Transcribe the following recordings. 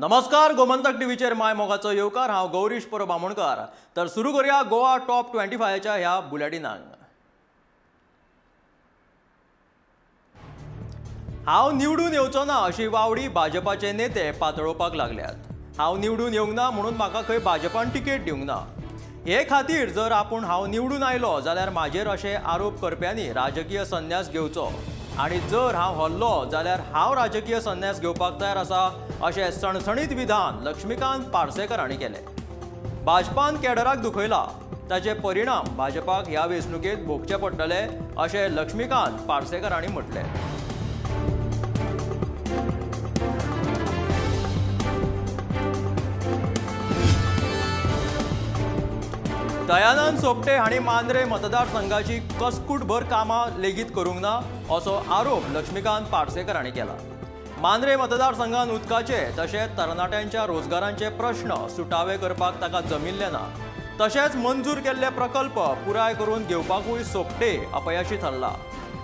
नमस्कार, गोमंतक टीव्हीचेर my मोगाचो येवकार. हांव गौरीश परब आमोणकर. तर सुरू करूया गोवा टॉप 25च्या ह्या बुलेटिनाक. हांव निवडून येवचो ना अशी वावडी भाजपाचे नेते पातळोवपाक लागल्यात. हांव निवडून येवंक ना म्हणून म्हाका खंय भाजपान तिकेट दिवंक ना. हे खातीर जर आपूण हांव निवडून आयलो जाल्यार म्हाजेर अशे आरोप करप्यांनी राजकीय संन्यास घेवचो आनी जर हांव हरलो जाल्यार हांव राजकीय संन्यास घेवपाक तयार आसा अशें सणसणीत विधान लक्ष्मीकांत पार्सेकर हांणी केलें. भाजपान केडराक दुखयला, ताचे परिणाम भाजपाक ह्या वेंचणुकेंत भोगचे पडटले अशें लक्ष्मीकांत पार्सेकर हांणी म्हटलें. दयानंद सोपटे हांणी मांद्रे मतदारसंघाची कसकूटभर कामां लेगीत करूंक ना असो आरोप लक्ष्मीकांत पार्सेकर हांणी केला. मांद्रे मतदारसंघान उदकाचे तशेंच तरणाट्यांच्या रोजगारांचे प्रश्न सुटावे करपाक ताका जमिल्ले ना. तशेंच मंजूर केल्ले प्रकल्प पुराय करून घेवपाकूय सोपटे अपयशी थारला.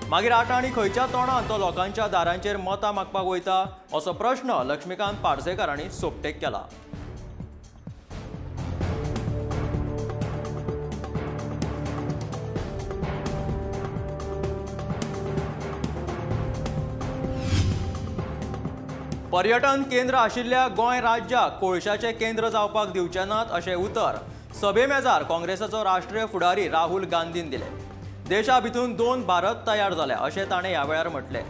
मागीर आतां आनी खंयच्या तोंडान तो लोकांच्या दारांचेर मतां मागपाक वयता असो प्रश्न लक्ष्मीकांत पार्सेकर हांणी सोपटेक केला. पर्यटन केंद्र आशिल्ल्या गोंय राज्याक कोळशाचें केंद्र जावपाक दिवचे नात अशें उतर सभेमेजार काँग्रेसाचो राष्ट्रीय फुडारी राहुल गांधीन दिलें. देशा भितून दोन भारत तयार जाल्या अशें ताणें ह्या वेळार म्हटलें.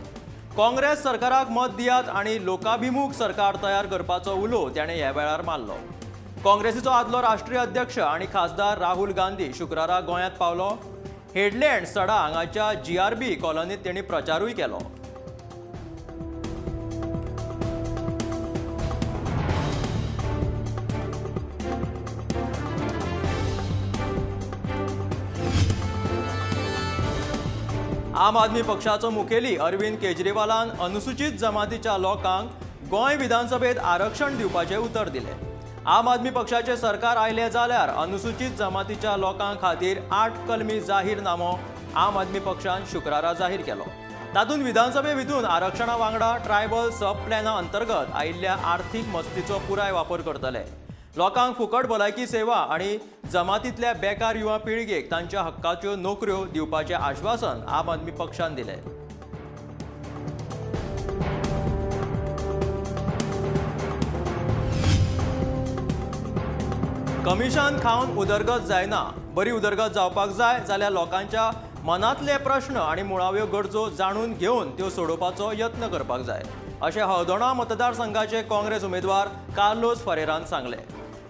काँग्रेस सरकाराक मत दियात आनी लोकाभिमुख सरकार तयार करपाचो उलो ताणें ह्या वेळार मारलो. काँग्रेसीचो आदलो राष्ट्रीय अध्यक्ष आनी खासदार राहुल गांधी शुक्रारा गोंयांत पावलो. हेडलँड सडा हांगाच्या जीआरबी कॉलनींत तांणी प्रचारूय केलो. आम आदमी पक्षाचो मुखेली अरविंद केजरीवालान अनुसूचित जमातीच्या लोकांक गोंय विधानसभेत आरक्षण दिवपाचें उतर दिलें. आम आदमी पक्षाचें सरकार आयलें जाल्यार अनुसूचित जमातीच्या लोकां खातीर 8 कलमी जाहीरनामो आम आदमी पक्षान शुक्रारा जाहीर केलो. तातूंत विधानसभे भितून आरक्षणा वांगडा ट्रायबल सब प्लॅना अंतर्गत आयिल्ल्या आर्थीक मजतीचो पुराय वापर करतले. लोकांक फुकट भलायकी सेवा आनी जमातींतल्या बेकार युवा पिळगेक तांच्या हक्काच्यो नोकऱ्यो दिवपाचें आश्वासन आम आदमी पक्षान दिलें. कमिशन खावन उदरगत जायना. बरी उदरगत जावपाक जाय जाल्यार लोकांच्या मनांतले प्रश्न आनी मुळाव्यो गरजो जाणून घेवन त्यो सोडोवपाचो यत्न करपाक जाय अशें हळदोणा मतदारसंघाचे काँग्रेस उमेदवार कार्लोस फरेरान सांगलें.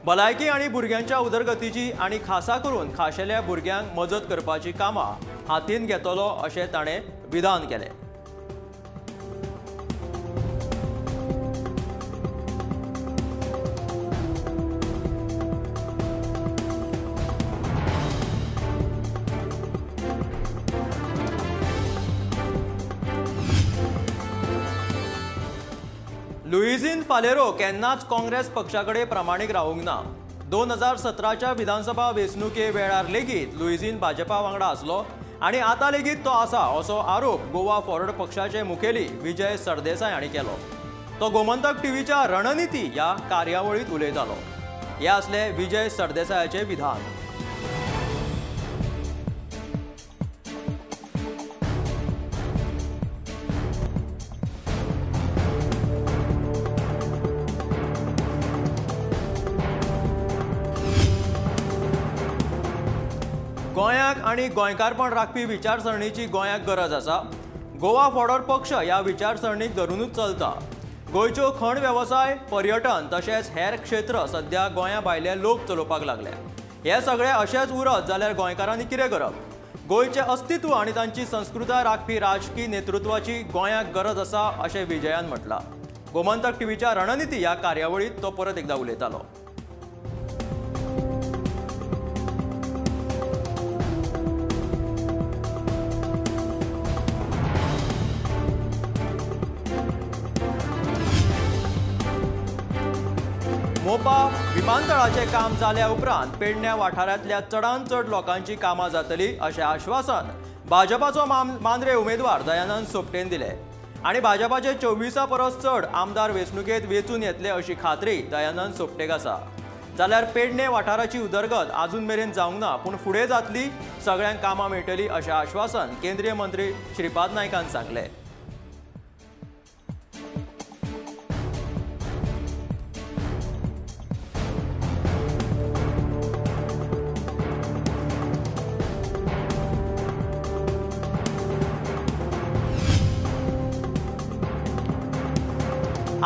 भलायकी आनी भुरग्यांच्या उदरगतीची आनी खासा करून खाशेल्या भुरग्यांक मजत करपाची कामां हातीन घेतलो अशें ताणें विधान केलें. लुईझिन फालेरो केन्नाच काँग्रेस पक्षा कडेन प्रामाणीक रावूंक ना. 2017च्या विधानसभा वेंचणुके वेळार लेगीत लुईझिन भाजपा वांगडा आसलो आनी आतां लेगीत तो आसा असो आरोप गोवा फॉरवर्ड पक्षाचे मुखेली विजय सरदेसाय हांणी केलो. तो गोमंतक टीव्हीच्या रणनिती ह्या कार्यावळींत उलयतालो. हे आसले विजय सरदेसायाचे विधान. गोंयाक आनी गोंयकारपण राखपी विचारसरणीची गोंयाक गरज आसा. गोवा फॉरवर्ड पक्ष ह्या विचारसरणीक धरुनूच चलता. गोंयच्यो खण वेवसाय, पर्यटन तशेंच हेर क्षेत्र सध्या गोंया भायले लोक चलोवपाक लागले. हे सगळे अशेंच उरत जाल्यार गोंयकारांनी कितें करप? गोंयचें अस्तित्व आनी तांची संस्कृताय राखपी राजकी नेतृत्वाची गोंयाक गरज आसा अशें विजयान म्हटलां. गोमंतक टीव्हीच्या रणनिती ह्या कार्यावळींत तो परत एकदा उलयतालो. मोपा विमानतळाचें काम जाल्या उपरांत पेडण्या वाठारांतल्या चडांत चड लोकांची कामां जातली अशें आश्वासन भाजपाचो मांद्रे उमेदवार दयानंद सोपटेन दिलें. आनी भाजपाचे 24 परस चड आमदार वेंचणुकेंत वेंचून येतले अशी खात्री दयानंद सोपटेक आसा। जाल्यार पेडणे वाठाराची उदरगत अजून मेरेन जावंक ना, पूण फुडें जातली, सगळ्यांक कामां मेळटली अशें आश्वासन केंद्रीय मंत्री श्रीपाद नायकान सांगलें।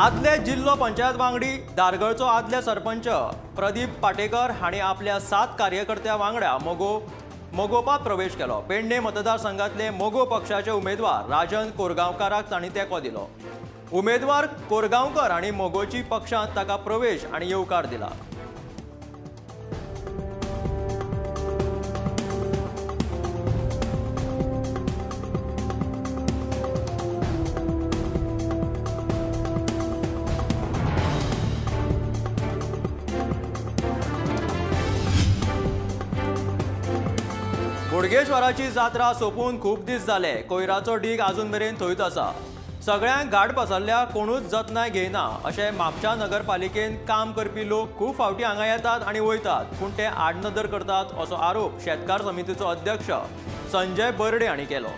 आदले जिल्लो पंचायत वांगडी धारगळचो आदले सरपंच प्रदीप पाटेकर हांणी आपल्या 7 कार्यकर्त्या वांगडा मगोपात प्रवेश केलो। पेडणे मतदारसंघातले मगो पक्षाचे उमेदवार राजन कोरगांवकाराक तांणी तेंको दिलो। उमेदवार कोरगांवकर हांणी मगोची पक्षांत ताका प्रवेश आनी येवकार दिला। बोडगेश्वराची जात्रा सोंपून खूब दीस जाले, कोयराचो डीग अजून मेरेन थंयच आसा। सगळ्यांक घाट पसरल्या, कोणूच जतनाय घेयना अशें म्हापशा नगरपालिकेन काम करपी लोक खूब फावटी हांगा येतात आनी वयतात, पूण ते आडनदर करतात असो आरोप शेतकार समितीचो अध्यक्ष संजय बर्डे हांणी केलो।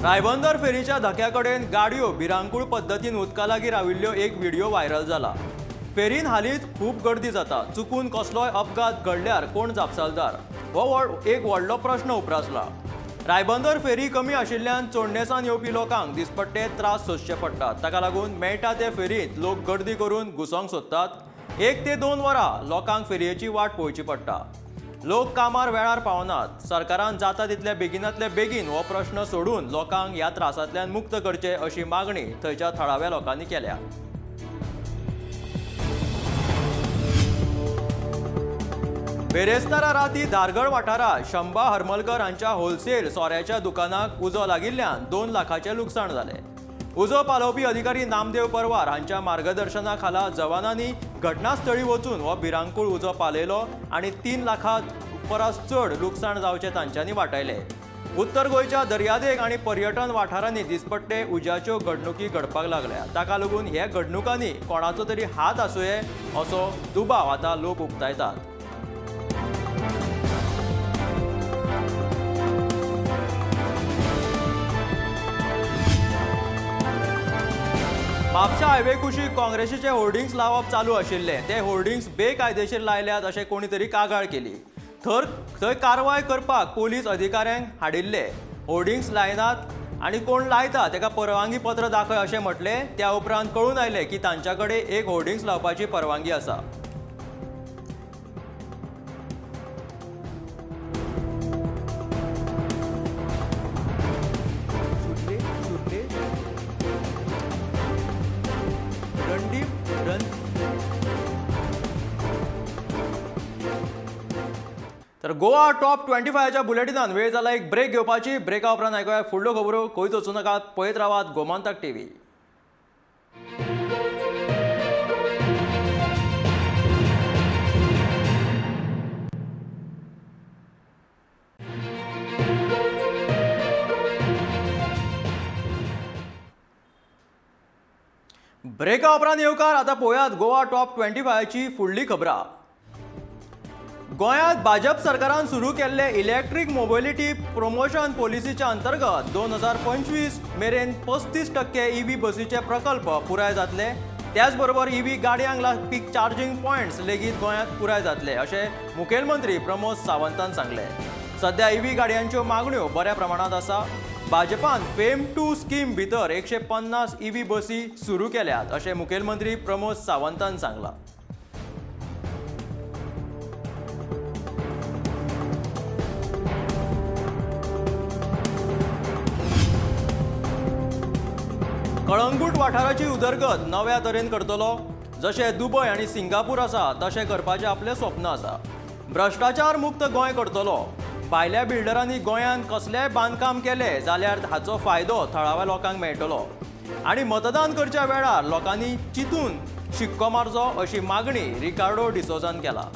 रायबंदर फेरीच्या धक्या कडेन गाडयो भिरांकूळ पद्दतीन उदका लागीं राविल्ल्यो एक व्हिडिओ व्हायरल जाला। फेरीन हालींच खूब गर्दी जाता, चुकून कसलोय अपघात घडल्यार कोण जापसालदार हो एक व्हडलो प्रश्न उप्रासला। रायबंदर फेरी कमी आशिल्ल्यान चोडणेसान येवपी लोकांक दिसपट्टे त्रास सोंसचे पडटात। ताका लागून मेळटा ते फेरींत लोक गर्दी करून घुसोंक सोदतात। 1 ते 2 वरां लोकांक फेरयेची वाट पळोवची पडटा। लोक कामार वेळार पावनात। सरकारान जाता तितल्या बेगिनातले बेगीन हो प्रश्न सोडून लोकांक ह्या त्रासांतल्यान मुक्त करचे अशी मागणी थंयच्या थळाव्या लोकांनी केल्या। बेरेस्तारा राती धारगळ वाठारांत शंबा हरमलकर हांच्या होलसेल सोऱ्याच्या दुकानाक उजो लागिल्ल्यान 2 लाखाचें लुकसाण जालें। उजो पालोवपी अधिकारी नामदेव परवार हांच्या मार्गदर्शना खाला जवानांनी घटनास्थळी वचून हो भिरांकूळ उजो पालयलो आनी 3 लाखां परस चड लुकसाण जावचें तांच्यांनी वाटायलें। उत्तर गोंयच्या दर्यादेग आनी पर्यटन वाठारांनी दिसपट्टे उज्याच्यो घडणुकी घडपाक लागल्या। ताका लागून ह्या घडणुकांनी कोणाचो तरी हात आसुये असो दुबाव आतां लोक उक्तायतात। म्हापशा हायवे कुशीक काँग्रेसीचे होर्डिंग्स लावप चालू आशिल्ले। ते होर्डिंग्स बेकायदेशीर लायल्यात अशें कोणी तरी कागाळ केली। थंय कारवाय करपाक पोलीस अधिकाऱ्यांक हाडिल्ले। होर्डिंग्स लायनात आनी कोण लायता ताका परवानगी पत्र दाखय अशें म्हटलें। त्या उपरांत कळून आयलें की तांच्या कडेन एक होर्डिंग्स लावपाची परवानगी आसा। तर गोवा टॉप 25च्या बुलेटिनान वेळ जाला एक ब्रेक घेवपाची। ब्रेका उपरांत आयकुया फुडल्यो खबरो। खंयच वचूं नाकात, पळयत रावात गोमंतक टीव्ही। ब्रेका उपरांत येवकार। आतां पळोवयात गोवा टॉप 25ची फुडली खबरां। गोंयांत भाजप सरकारान सुरू केल्ले इलेक्ट्रीक मोबिलिटी प्रमोशन पॉलिसीच्या अंतर्गत 2025 मेरेन 35% ईव्ही बसीचे प्रकल्प पुराय जातले। त्याचबरोबर ईव्ही गाडयांक लागपी चार्जिंग पॉयंट्स लेगीत गोंयांत पुराय जातले अशें मुखेलमंत्री प्रमोद सावंतान सांगलें। सध्या ईव्ही गाडयांच्यो मागण्यो बऱ्या प्रमाणांत आसा। भाजपान फेम 2 स्कीम भितर 150 ईव्ही बसी सुरू केल्यात अशें मुखेलमंत्री प्रमोद सावंतान सांगलां। कळंगूट वाठाराची उदरगत नव्या तरेन करतलो, जशें दुबय आनी सिंगापूर आसा तशें करपाचें आपलें स्वप्न आसा। भ्रश्टाचार मुक्त गोंय करतलो. भायल्या बिल्डरांनी गोंयांत कसलेंय बांदकाम केलें जाल्यार हाचो फायदो थळाव्या लोकांक मेळटलो आनी मतदान करच्या वेळार लोकांनी चिंतून शिक्को मारचो अशी मागणी रिकार्डो डिसोजान केला.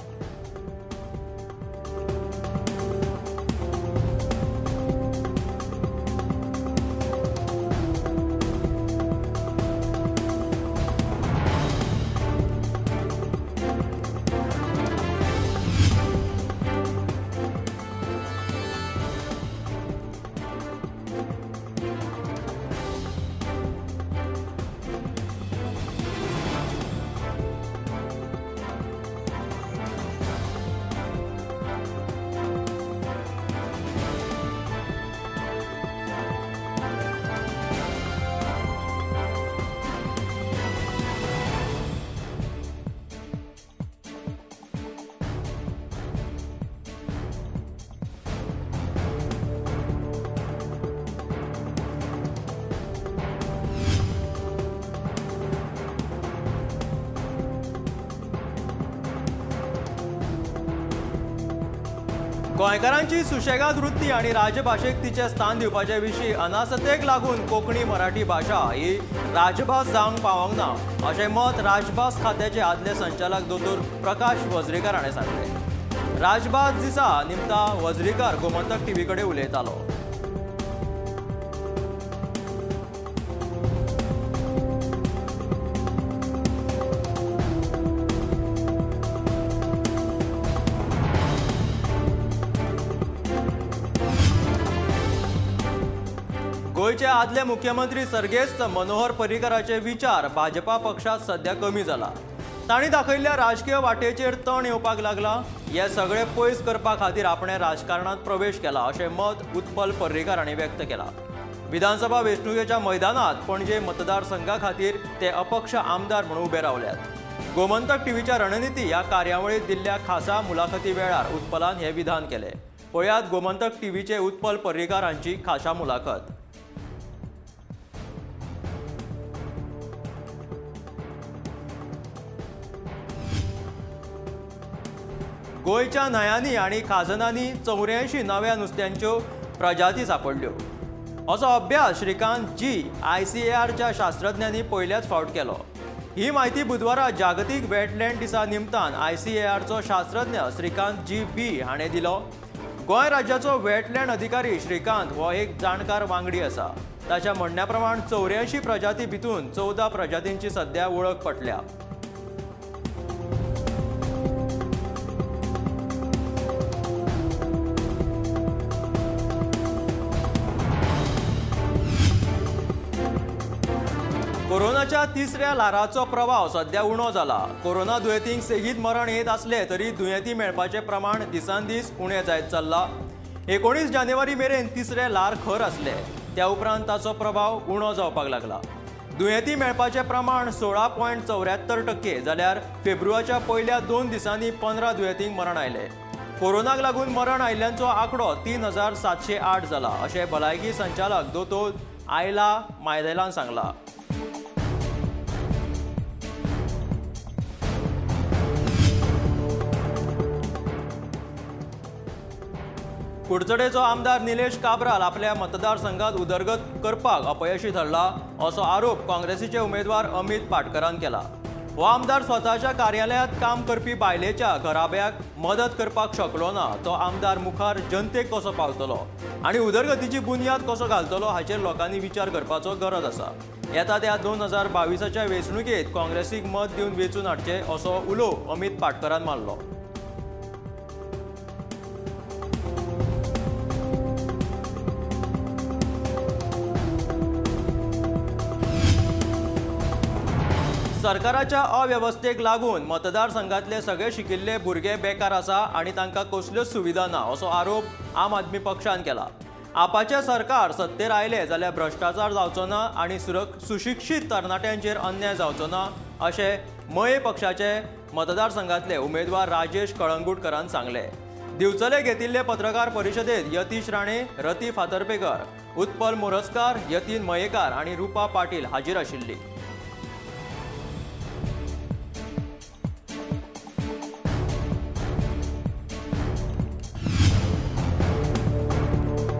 गोंयकारांची सुशेगाद वृत्ती आनी राजभाशेक तिचें स्थान दिवपाचे विशीं अनास्थेक लागून कोंकणी मराठी भाशा ही राजभास जावंक पावंक ना अशें मत राजभास खात्याचे आदले संचालक दोतोर प्रकाश वज्रेकर हाणें सांगलें. राजभास दिसा निमता वज्रेकर गोमंतक टीव्ही कडेन उलयतालो. गोंयचे आदले मुख्यमंत्री सर्गेस्त मनोहर पर्रीकराचे विचार भाजपा पक्षांत सध्या कमी जाला. तांणी दाखयल्ल्या राजकीय वाटेचेर तण येवपाक लागला. हे सगळे पयस करपा खातीर आपणे राजकारणांत प्रवेश केला अशें मत उत्पल पर्रीकर हांणी व्यक्त केला. विधानसभा वेंचणुकेच्या मैदानांत पणजे मतदारसंघा खातीर ते अपक्ष आमदार म्हणून उबे रावल्यात. गोमंतक टीव्हीच्या रणनिती ह्या कार्यावळींत दिल्ल्या खासा मुलाखती वेळार उत्पलान हें विधान केलें. पळयात गोमंतक टीव्हीचे उत्पल पर्रीकर हांची खासा मुलाखत. गोंयच्या न्हंयांनी आनी खाजनांनी 84 नव्या नुस्त्यांच्यो प्रजाती सापडल्यो असो अभ्यास श्रीकांत जी ICARच्या शास्त्रज्ञांनी पयल्याच फावट केलो. ही म्हायती बुधवारा जागतीक वेटलँड दिसा निमतान ICARचो शास्त्रज्ञ श्रीकांत जी बी हाणें दिलो. गोंय राज्याचो वेटलँड अधिकारी श्रीकांत हो एक जाणकार वांगडी आसा. ताच्या म्हणण्या प्रमाण 84 प्रजाती भितून 14 प्रजातींची सध्या वळख पटल्या. कोरोनाच्या तिसऱ्या ल्हाराचो प्रभाव सध्या उणो जाला. कोरोना दुयेंतींक सेगीत मरण येत आसले तरी दुयेंती मेळपाचें प्रमाण दिसान दीस उणें जायत चल्लां. 19 जानेवारी मेरेन तिसरें ल्हार खर आसलें, त्या उपरांत ताचो प्रभाव उणो जावपाक लागला. दुयेंती मेळपाचें प्रमाण 16.74% जाल्यार फेब्रुवारीच्या पयल्या 2 दिसांनी 15 दुयेंतींक मरण आयलें. कोरोनाक लागून मरण आयिल्ल्यांचो आंकडो 3708 जाला अशें भलायकी संचालक दोतोर आयला मायदेलान सांगलां. कुडचडेचो आमदार निलेश काब्राल आपल्या मतदारसंघात उदरगत करपाक अपयशी ठरला असो आरोप काँग्रेसीचे उमेदवार अमित पाटकरान केला. हो आमदार स्वताच्या कार्यालयात काम करपी बायलेच्या घराब्याक मदत करपाक शकलो ना, तो आमदार मुखार जनतेक कसो पावतलो आनी उदरगतीची बुन्याद कसो घालतलो हाचेर लोकांनी विचार करपाचो गरज आसा. येता त्या 2022च्या वेंचणुकेत काँग्रेसीक मत दिवन वेंचून हाडचें असो उलो अमित पाटकरान मारलो. सरकाराच्या अवेवस्थेक लागून मतदारसंघातले सगळे शिकिल्ले भुरगे बेकार आसा आनी तांकां कसल्योच सुविधा ना असो आरोप आम आदमी पक्षान केला. आपाचें सरकार सत्तेर आयलें जाल्यार भ्रश्टाचार जावचो ना आनी सुशिक्षीत तरणाट्यांचेर अन्याय जावचो ना अशें मये पक्षाचे मतदारसंघातले उमेदवार राजेश कळंगूटकरान सांगलें. दिवचले घेतिल्ले पत्रकार परिशदेत यतीश राणे, रती फातर्पेकर, उत्पल मोरजकार, यतीन मयेकार आनी रुपा पाटील हाजीर आशिल्ली.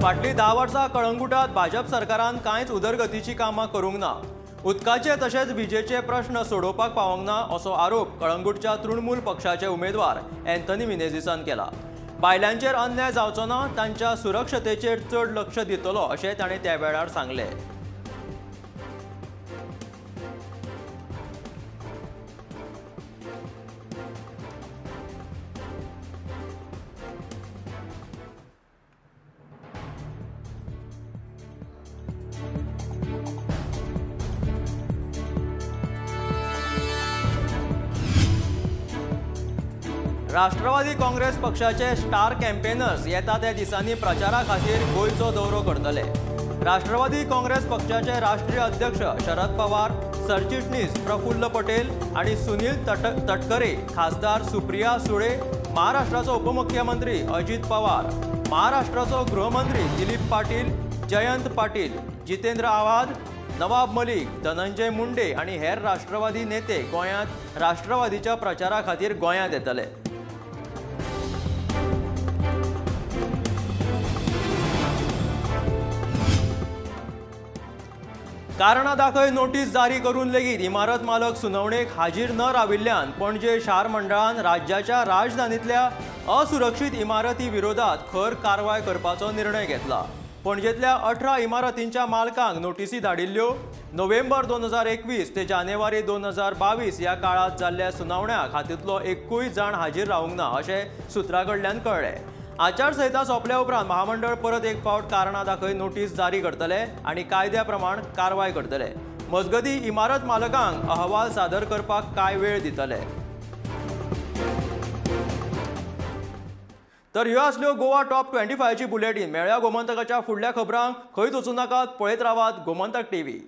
फाटलीं 10 वर्सां कळंगुटात भाजप सरकारान कांयच उदरगतीची कामां करूंक ना. उदकाचे तशेंच विजेचे प्रश्न सोडोवपाक पावंक ना असो आरोप कळंगूटच्या तृणमूल पक्षाचे उमेदवार अँथनी मिनेझिसान केला. बायलांचेर अन्याय जावचो ना, तांच्या सुरक्षतेचेर चड लक्ष दितलो अशें ताणें त्या वेळार सांगलें. राष्ट्रवादी काँग्रेस पक्षाचे स्टार कॅम्पेनर्स येता त्या दिसांनी प्रचारा खातीर गोंयचो दौरो करतले. राष्ट्रवादी काँग्रेस पक्षाचे राष्ट्रीय अध्यक्ष शरद पवार, सरचिटणीस प्रफुल्ल पटेल आनी सुनील तटकरे, खासदार सुप्रिया सुळे, महाराष्ट्राचो उपमुख्यमंत्री अजित पवार, महाराष्ट्राचो गृहमंत्री दिलीप पाटील, जयंत पाटील, जितेंद्र आव्हाड, नवाब मलिक, धनंजय मुंडे आनी हेर राष्ट्रवादी नेते गोंयांत राष्ट्रवादीच्या प्रचारा खातीर गोंयांत येतले. कारणां दाखय नोटीस जारी करून लेगीत इमारत मालक सुनावणेक हाजीर न राविल्ल्यान पणजे शार मंडळान राज्याच्या राजधानीतल्या असुरक्षीत इमारती विरोधात खर कारवाय करपाचो निर्णय घेतला. पणजेतल्या 18 इमारतींच्या मालकांक नोटीसी धाडिल्ल्यो. नोव्हेंबर 2021 ते जानेवारी 2022 ह्या काळांत जाल्ल्या सुनावण्याक हातूंतलो एकूय जाण हाजीर रावंक ना अशें सुत्रां कडल्यान कळ्ळें. आचारसंहिता सोंपल्या उपरांत महामंडळ परत एक फावट कारणां दाखय नोटीस जारी करतले आनी कायद्या प्रमाण कारवाय करतले. मजगतीं इमारत मालकांक अहवाल सादर करपाक कांय वेळ दितले. तर ह्यो आसल्यो गोवा टॉप 25ची बुलेटीन. मेळ्या गोमंतकाच्या फुडल्या खबरांक खंयच वचूं नाकात, पळयत रावात गोमंतक टीव्ही.